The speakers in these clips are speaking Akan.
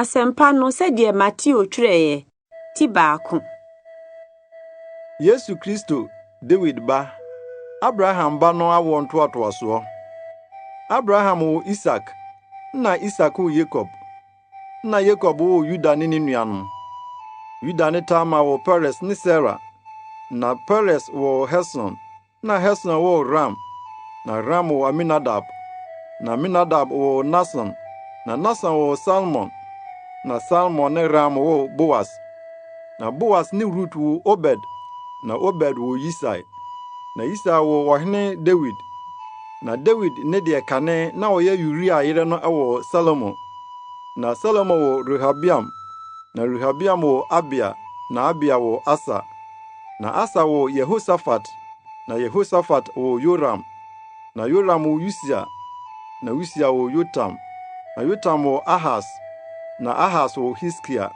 Asɛmpa no sɛdeɛ Mateo twerɛeɛ, ti baako. Yesu Kristo, Dawid ba, Abraham ba no awoɔ ntoatoasoɔ. Abraham woo Isak, na Isak woo Yakob, na Yakob woo Yuda ne ne nuanom. Yuda ne Tamar woo Peres ne Sera, na Peres woo Hesron, na Hesron woo Ram, na Ram woo Aminadab, na Aminadab woo Nahson, na Nahson woo Salmon, na Salmon ne Ram woo Boas, na Boas ne Rut woo Obed, na Obed woo Yisai, na Yisai woo ɔhene Dawid. Na Dawid ne deɛ kane na ɔyɛ Uria yere no woo Salomo, na Salomo woo Rehoboam, na Rehoboam woo Abia, na Abia woo Asa. Na Asa woo Yehosafat, na Yehosafat woo Yoram, na Yoram woo Usia, na Usia woo Yotam, na Yotam woo Ahas, na Ahas woo Hiskia,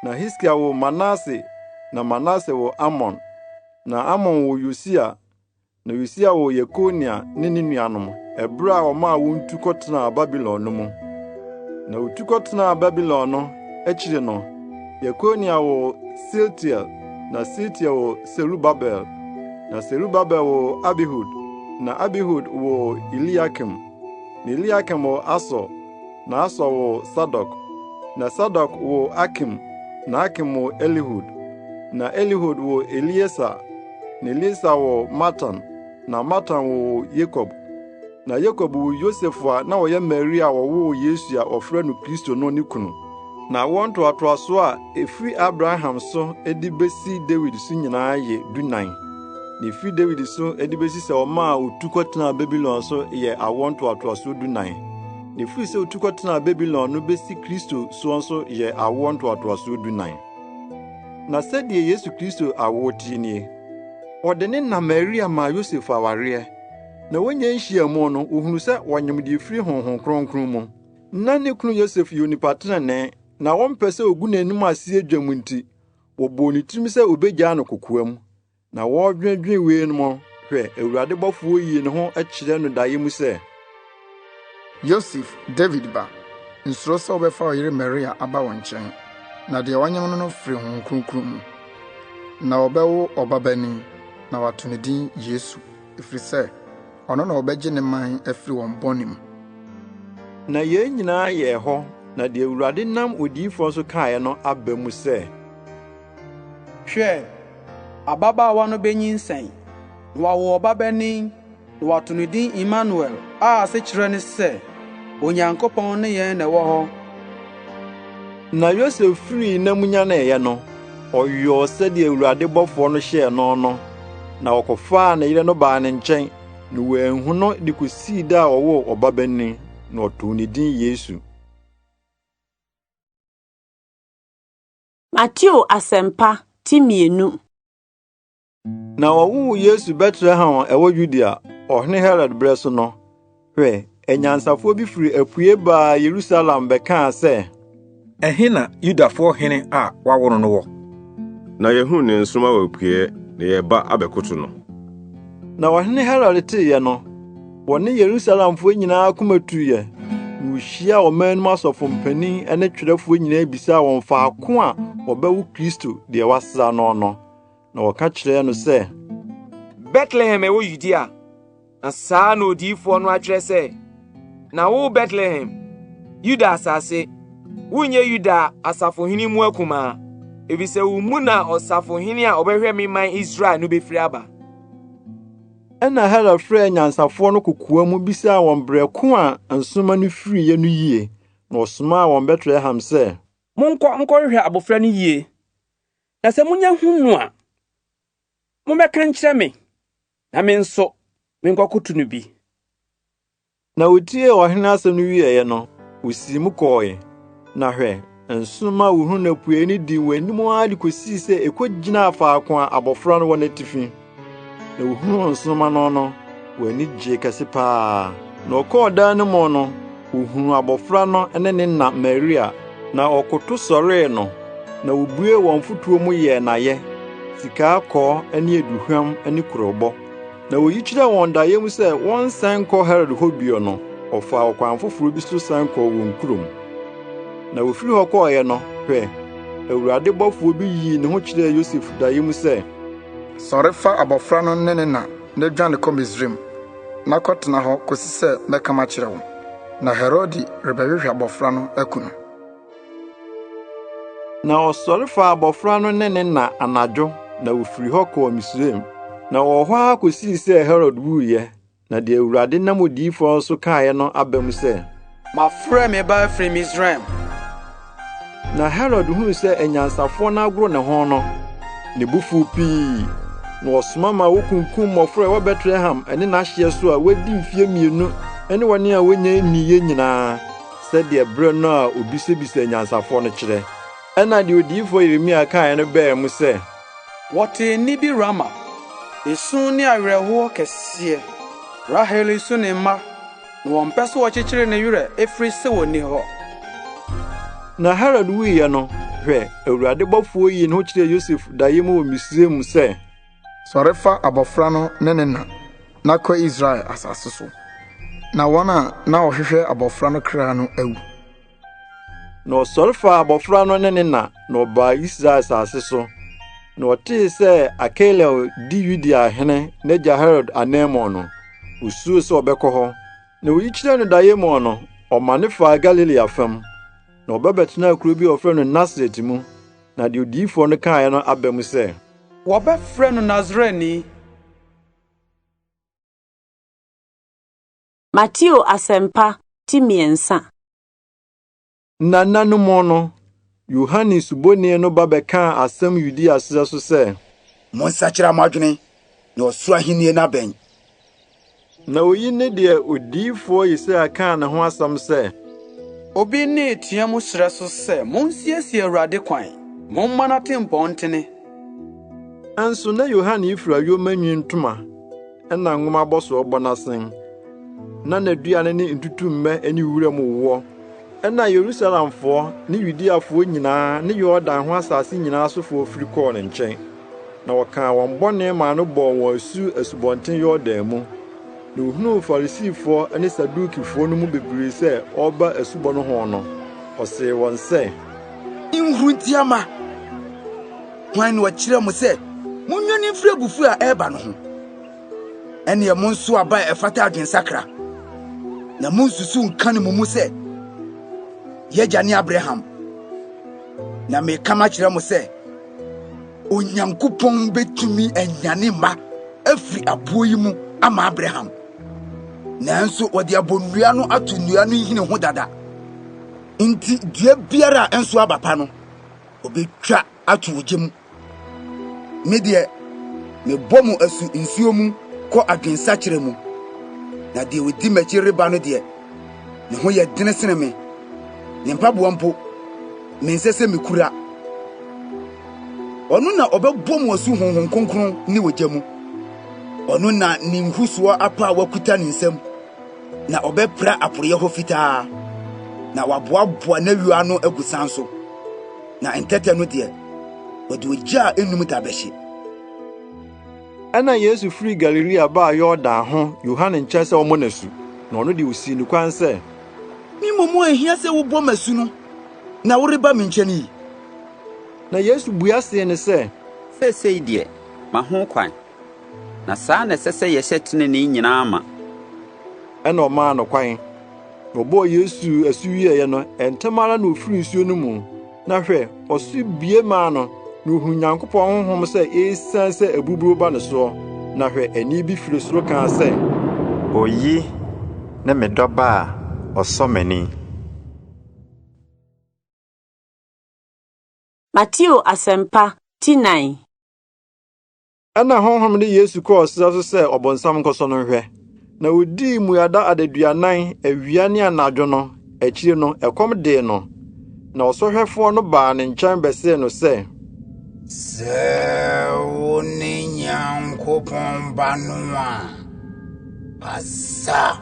na Hiskia woo Manase, na Manase woo Amon, na Amon woo Yosia, Na Yosia woo Yekonia ne ne nuanom ɛberɛ a wɔmaa wɔn tu kɔtenaa Babilon no mu. Na wotu kɔtenaa Babilon no akyiri no, Yekonia woo Sealtiel, na Sealtiel woo Serubabel, na Serubabel woo Abihud, na Abihud woo Eliakim, na Eliakim woo Asor, na Asor woo Sadok, na Sadok woo Akim, na Akim woo Elihud, na Elihud woo Eleasa, Na Elieser woo Matan, na Matan woo Yakob. Na Yakob woo Yosef a na ɔyɛ Maria a wɔwoo Yesu a wɔfrɛ no Kristo no ne kunu. Na awoɔ ntoatoasoɔ a ɛfiri Abraham so de besi Dawid so nyinaa yɛ 14. Na ɛfiri Dawid so de besi sɛ ɔmaa otu kɔtenaa Babilon so yɛ awoɔ ntoatoasoɔ 14. Na ɛfiri sɛ otu kɔtenaa Babilon no besi Kristo soɔ nso yɛ awoɔ ntoatoasoɔ 14. Na sɛdeɛ Yesu Kristo awoɔ teɛ nie: Wɔde ne na Maria maa Yosef awareɛ, na wɔnnya nhyiamu no, wɔhunuu sɛ ɔnyem deɛ ɛfiri Honhom Kronkron mu. Na ne kunu Yosef yɛ onipa tenenee, na ɔmpɛ sɛ ɔgu n'anim ase dwam nti, wɔbɔɔ ne tirim sɛ ɔbɛgyaa no kokoam. Na wɔredwennwen weinom no, hwɛ, Awurade bɔfoɔ yii ne ho kyerɛɛ no daeɛ mu sɛ, Yosef, Dawid ba, nsuro sɛ wobɛfa wo yere Maria aba wo nkyɛn, na deɛ wanyem no no firi Honhom Kronkron mu. Na ɔbɛwo ɔbabanin, na wɔato ne din Yesu, ɛfiri sɛ ɔno na ɔbɛgye ne man afiri wɔn bɔne mu. Na yei nyinaa yɛɛ hɔ na deɛ Awurade nam odiyifoɔ so kaeɛ no aba mu sɛ, Hwɛ, ababaawa no benyinsɛn, na wawo ɔbabanin, na wɔato no din Immanuel, a asekyerɛ ne sɛ, Onyankopɔn ne yɛn na ɛwɔ hɔ. Na Yosef firii nna mu nyaneeɛ no, ɔyɔɔ sɛdeɛ Awurade bɔfoɔ no hyɛɛ no no, na ɔkɔfaa ne yere no baa ne nkyɛn, na wanhu no de kosii da a ɔwoo ɔbabanin, na ɔtoo ne din Yesu. Mateo Asɛmpa ti mmienu. Na wɔwoo Yesu Betlehem a ɛwɔ Yudea, ɔhene Herod berɛ so no, hwɛ, anyansafoɔ bi firi apue baa Yerusalem bɛkaa sɛ, Ɛhe na Yudafoɔ hene a wɔawo no no wɔ? Na yɛhuu ne nsoromma wɔ apueɛ, na yɛreba abɛkoto no. Na ɔhene Herode teeɛ no, wɔne Yerusalemfoɔ nyinaa koma tuiɛ, na wohyiaa ɔman no mu asɔfo mpanin ne twerɛfoɔ nyinaa bisaa wɔn faako a wɔbɛwo Kristo deɛ wɔasra no no. Na wɔka kyerɛɛ no sɛ, Betlehem a ɛwɔ Yudea, na saa na odiyifoɔ no atwerɛ sɛ, Na wo Betlehem, Yuda asase, wonyɛ Yuda asafohene mu akumaa, efisɛ wo mu na ɔsafohene a ɔbɛhwɛ me man Israel no bɛfiri aba. Ɛnna Herod frɛɛ anyansafoɔ no kokoa mu bisaa wɔn berɛ ko a nsoromma no firiiɛ no yie, na ɔsomaa wɔn Betlehem sɛ, Monkɔ nkɔhwehwɛ abofra no yie, na sɛ munya hu no a, mommɛka nkyerɛ me, na me nso menkɔkoto no bi. Na wotiee ɔhene asɛm no wieeɛ no, wosii mu kɔɔe. Na hwɛ, nsoromma a wohuu no apuei no dii wɔn anim ara de kosii sɛ ekogyinaa faako a abofra no wɔ no atifi. Na wohuu nsoromma no no, wɔn ani gyee kɛse paa. Na wɔkɔɔ dan no mu no, wohuu abofra no ne ne na Maria, na wɔkoto sɔree no, na wobuee wɔn fotoɔ mu yɛɛ no ayɛ, sika kɔkɔɔ ne aduhuam ne kurobo. Na oyi kyerɛɛ wɔn daeɛ mu sɛ wɔnsan nkɔ Herod hɔ bio no, wɔfaa ɔkwan foforo bi so san kɔɔ wɔn kurom. Na wɔfiri hɔ kɔeɛ no, hwɛ, Awurade bɔfoɔ bi yii ne ho kyerɛɛ Yosef daeɛ mu sɛ, Sɔre fa abɔfra no ne ne na na dwane kɔ Misraim, na kɔtena hɔ kɔsi sɛ mɛka makyerɛ wo. Na Herode rebɛhwehwɛ abɔfra no aku no. Na ɔsɔre faa abɔfra no ne ne na anadwo na wɔfirii hɔ kɔɔ Misraim. Na wɔwɔ hɔ ara kɔsii sɛ Herode wuiɛ. Na deɛ Awurade nam odiyifoɔ so kaeɛ no aba mu sɛ, Mafrɛ me ba afiri Misraim. Na Herod huu sɛ anyansafoɔ no agoro ne ho no, ne bo fuw pii, na ɔsoma ma wokunkum mmɔfra a ɛwɔ Betlehem ne n'ahyeɛ so a wɔadi mfeɛ mmienu ne wɔn a wɔnnya nniiɛ nyinaa, sɛdeɛ berɛ no a obisabisaa anyansafoɔ no kyerɛ. Ɛnna deɛ odiyifoɔ Yeremia kaeɛ no baa mu sɛ. Wɔtee nne bi Rama, esu ne awerɛhoɔ kɛseɛ, Rahel resu ne mma, na wɔmpɛ sɛ wɔkyekyere ne werɛ ɛfiri sɛ wɔnni hɔ. Na Herod wuiɛ no, hwɛ, Awurade bɔfoɔ yii ne ho kyerɛɛ Yosef daeɛ mu wɔ Misraim sɛ. Sɔre fa abɔfra no ne ne na, na kɔ Israel asase so, na wɔn a na wɔhwehwɛ abɔfra no kra no awu. Na ɔsɔre faa abɔfra no ne ne na, na ɔbaa Israel asase so. Na ɔtee sɛ Arkelao di Yudea hene n'agya Herod ananmu no, osuroo sɛ ɔbɛkɔ hɔ. Na oyi kyerɛɛ no daeɛ mu no, ɔmane faa Galilea fam, na ɔba bɛtenaa kuro bi a wɔfrɛ no Nasaret mu. Na deɛ odiyifoɔ no kaeɛ no aba mu sɛ, Wɔbɛfrɛ no Nasareni. Mateo Asɛmpa ti mmiɛnsa. Na nna no mu no, Yohane Suboni no ba bɛkaa asɛm Yudea serɛ so sɛ. Monsakyera mo adwene, na ɔsoro ahenni no abɛn. Na oyi ne deɛ odiyifoɔ Yesaia kaa ne ho asɛm sɛ. Obi nne reteɛ mu serɛ so sɛ, 'Monsiesie Awurade kwan, momma n'atempɔn ntene. Nso na Yohane fura yoma nwi ntoma na nwoma abɔsoɔ bɔ n'asen, na n'aduane ne ntutummɛ ne wuram woɔ. Ɛnna Yerusalemfoɔ ne Yudeafoɔ nyinaa ne Yordan ho asase nyinaa sofoɔ firi kɔɔ ne nkyɛn, na wɔkaa wɔn bɔne maa no bɔɔ wɔn asu Asubɔnten Yordan mu. Na ohunuu Farisifoɔ ne Sadukifoɔ no mu bebree sɛ wɔreba asubɔ no ho no, ɔsee wɔn sɛ, Nhuruntia mma! Hwan na ɔkyerɛɛ mo sɛ munnwane mfiri abufuw a ɛreba no ho? Ɛnneɛ monsow aba a ɛfata adwensakra, na munnsusuw nka no mo mu sɛ, 'Yɛn agya ne Abraham. Na meka makyerɛ mo sɛ, Onyankopɔn betumi anyane mma afiri aboɔ yi mu ama Abraham. Nanso wɔde abonnua no ato nnua no nhini ho dada. Enti dua biara a ɛnsow aba pa no, Obetwa ato ogya mu. Me deɛ, mebɔ mo asu nsuo mu kɔ adwensakyera mu, na deɛ ɔdi m'akyi reba no deɛ, ne ho yɛ dene sene me. Ne mpaboa mpo, mensɛ sɛ mekura. Ɔno na ɔbɛbɔ mo asu Honhom Kronkron ne ogya mu. Ɔno na ne nhusoɔ apaawa kuta ne nsam. Na ɔbɛpra aporeɛ hɔ fitaa, na waboaboa n'ayuo ano agu san so, na ntɛtɛ no deɛ, wɔde ogya a ennum da bɛhye. Ɛnna Yesu firii Galilea baa Yordan ho Yohane nkyɛn sɛ ɔmmɔ no asu. Na ɔno de, osii no kwan sɛ. Me mmom a ehia sɛ wobɔ me asu no na woreba me nkyɛn yi? Na Yesu bua see no sɛ. Seesei deɛ, ma ho kwan. Na saa na ɛsɛ sɛ yɛhyɛ tenenee nyinaa ma. Ɛnna ɔmaa no kwan. Na ɔbɔɔ Yesu asu wieeɛ no, ntɛm ara na ɔfirii nsuo no mu. Na hwɛ, ɔsoro bue maa no, na ɔhunuu Nyankopɔn honhom sɛ ɛresiane sɛ aburuburo ba ne soɔ. Na hwɛ, ɛnne bi firi soro kaa sɛ, Oyi ne me dɔba a ɔsɔ m'ani. Mateo Asɛmpa ti nan. Ɛnna Honhom de Yesu kɔɔ serɛ so sɛ ɔbonsam nkɔsɔ no nhwɛ. Na odii mmuada adaduanan, awia ne anadwo no, akyiri no, ɛkɔm dee no. Na ɔsɔhwɛfoɔ no baa ne nkyɛn bɛsee no sɛ, Sɛ wone Nyankopɔn Ba no a, kasa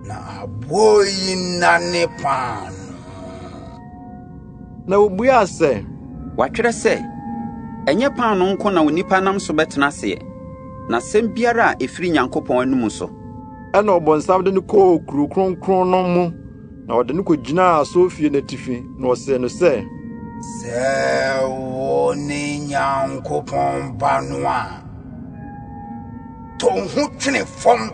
na aboɔ yi nnane paanoo. Na obuaa sɛ, Wɔatwerɛ sɛ, 'Ɛnyɛ paanoo nko na onipa nam so bɛtena aseɛ, na asɛm biara a ɛfiri Nyankopɔn anomu so. Ɛnna ɔbonsam de no kɔɔ kuro kronkron no mu, Na ɔde no kogyinaa asɔrefie no atifi, na ɔsee no sɛ, Sɛ wo ne Nyankopɔn Ba no a, to wo ho twene fam,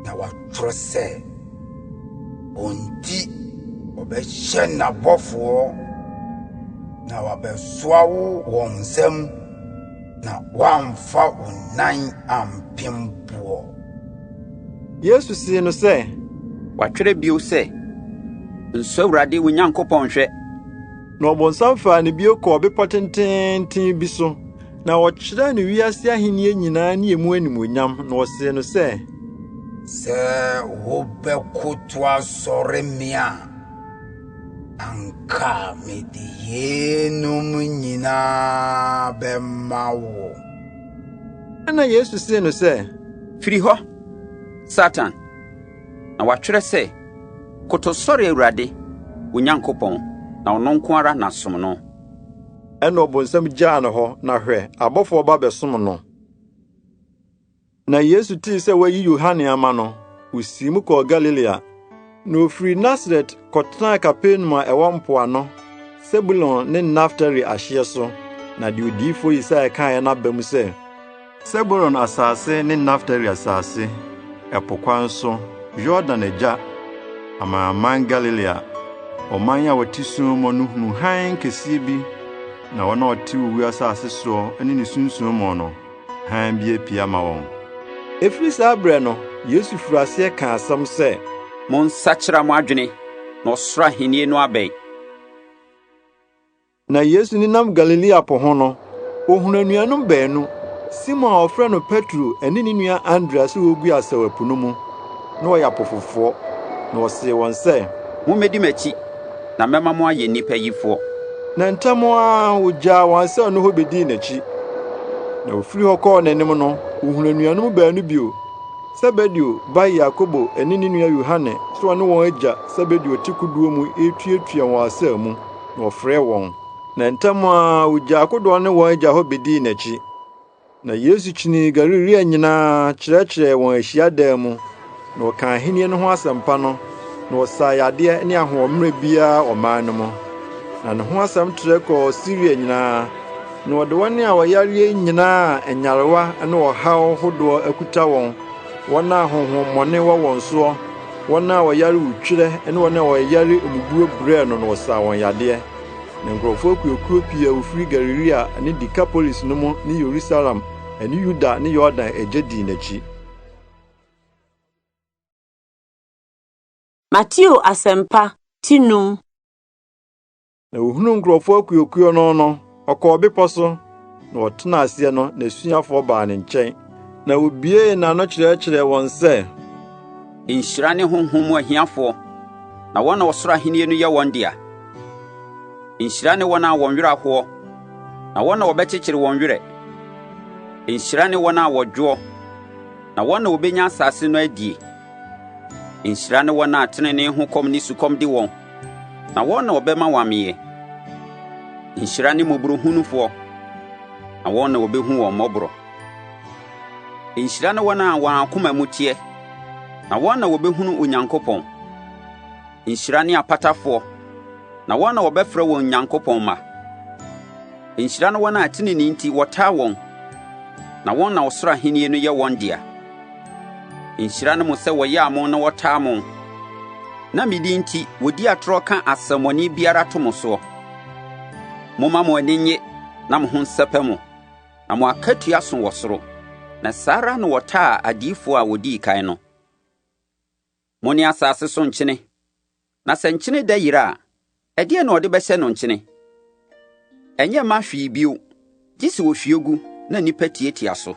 na wɔatwerɛ sɛ, 'Wo nti wɔbɛhyɛ n'abɔfoɔ, na wɔabɛsoa wo wɔn nsam, na woamfa wo nan ampem boɔ. Yesu see no sɛ, Wɔatwerɛ bio sɛ, 'Nsɔ Awurade wo Nyankopɔn nhwɛ. Na ɔbonsam faa no bio kɔɔ bepɔ tenteenten bi so, na ɔkyerɛɛ no wiase ahenni nyinaa ne emu animuonyam, na ɔsee no sɛ, Sɛ wobɛkoto asɔre me a, anka mede yeinom nyinaa bɛma wo. Ɛnna Yesu see no sɛ, Firi hɔ, Satan! Na wɔatwerɛ sɛ, 'Koto sɔre Awurade, wo Nyankopɔn, na ɔno nko ara na som no. Ɛnna ɔbonsam gyaa no hɔ, na hwɛ, abɔfoɔ ba bɛsom no. Na Yesu tee sɛ wɔayi Yohane ama no, osii mu kɔɔ Galilea. Na ofirii Nasaret kɔtenaa Kapernaum a ɛwɔ mpoano, Sebulon ne Naftali ahyeɛ so, na deɛ odiyifoɔ Yesaia kaeɛ no aba mu sɛ, Sebulon asase ne Naftali asase, ɛpo kwan so, Yordan agya, amanaman Galilea, ɔman a wɔte sum mu no hunuu hann kɛseɛ bi, na wɔn a wɔte owu asase soɔ ne ne sunsum mu no, hann bi apue ama wɔn. Ɛfiri saa berɛ no, Yesu firii aseɛ kaa asɛm sɛ, Monsakyera mo adwene, na ɔsoro ahennie no abɛn. Na Yesu nenam Galilea po ho no, ohuu anuanom baanu, Simon a wɔfrɛ no Petro ne ne nua Andrea sɛ wɔregu asau ɛpo no mu. Na wɔyɛ apofofoɔ. Na ɔsee wɔn sɛ, Mummedi m'akyi, na mɛma mo ayɛ nnipa yifoɔ. Na ntɛm ara wogyaa wɔn asau no hɔ bedii n'akyi. Na ofii hɔ kɔɔ n'anim no, ohuu anuanom baanu bio, Sebedeo ba Yakobo ne ne nua Yohane sɛ wɔne wɔn agya Sebedeo te kodoɔ mu retuatua wɔn asau mu, na ɔfrɛɛ wɔn. Na ntɛm ara wogyaa kodoɔ no ne wɔn agya hɔ bedii n'akyi. Na Yesu kyinii Galilea nyinaa kyerɛkyerɛɛ wɔn ahyiadan mu, na ɔkaa ahenni no ho asɛmpa no, na ɔsaa yadeɛ ne ahoɔmmerɛ biara ɔman no mu. Na ne ho asɛm trɛ kɔɔ Siria nyinaa, na wɔde wɔn a wɔyareɛ nyinaa a nyarewa ne ɔhaw hodoɔ akuta wɔn, wɔn a honhommɔne wɔ wɔn soɔ, wɔn a wɔyare otwerɛ ne wɔn a wɔyare mmubuo brɛɛ no na ɔsaa wɔn yadeɛ. Na nkurɔfoɔ akuakuo pii a wɔfiri Galilea ne Dekapolis no mu ne Yerusalem ne Yuda ne Yordan agya dii n'akyi. Mateo Asɛmpa, ti num. Na ohunuu nkurɔfoɔ akuakuo no no, ɔkɔɔ bepɔ so, na ɔtenaa aseɛ no, n'asuafoɔ baa ne nkyɛn. Na obuee n'ano kyerɛkyerɛɛ wɔn sɛ, Nhyira ne honhom mu ahiafoɔ, na wɔn na ɔsoro ahenni no yɛ wɔn dea. Nhyira ne wɔn a wɔn werɛ ahoɔ, na wɔn na wɔbɛkyekyere wɔn werɛ. Nhyira ne wɔn a wɔdwoɔ, na wɔn na wɔbɛnya asase no adie. Nhyira ne wɔn a tenenee ho kɔm ne sukɔm de wɔn, na wɔn na wɔbɛma wɔameeɛ. Nhyira ne mmɔborɔhunufoɔ, na wɔn na wɔbɛhu wɔn mmɔborɔ. Nhyira ne wɔn a wɔn akoma mu teɛ, na wɔn na wɔbɛhunu Onyankopɔn. Nhyira ne apatafoɔ, na wɔn na wɔbɛfrɛ wɔn Onyankopɔn mma. Nhyira ne wɔn a tenenee nti wɔtaa wɔn, na wɔn na ɔsoro ahennie no yɛ wɔn dea. Nhyira ne mo sɛ wɔyaa mo na wɔtaa mo, na me din nti wɔdi atorɔ ka asɛmmɔne biara to mo soɔ. Momma mo ani nnye na mo ho nsɛpɛ mo, na mo akatua so wɔ soro, na saa ara na wɔtaa adiyifoɔ a wɔdii kan no. Mo ne asase so nkyene. Na sɛ nkyene dɛ yera a, ɛdeɛn na wɔde bɛhyɛ no nkyene? Ɛnyɛ mma hwee bio, gye sɛ wɔhwie gu na nnipa tiatia so.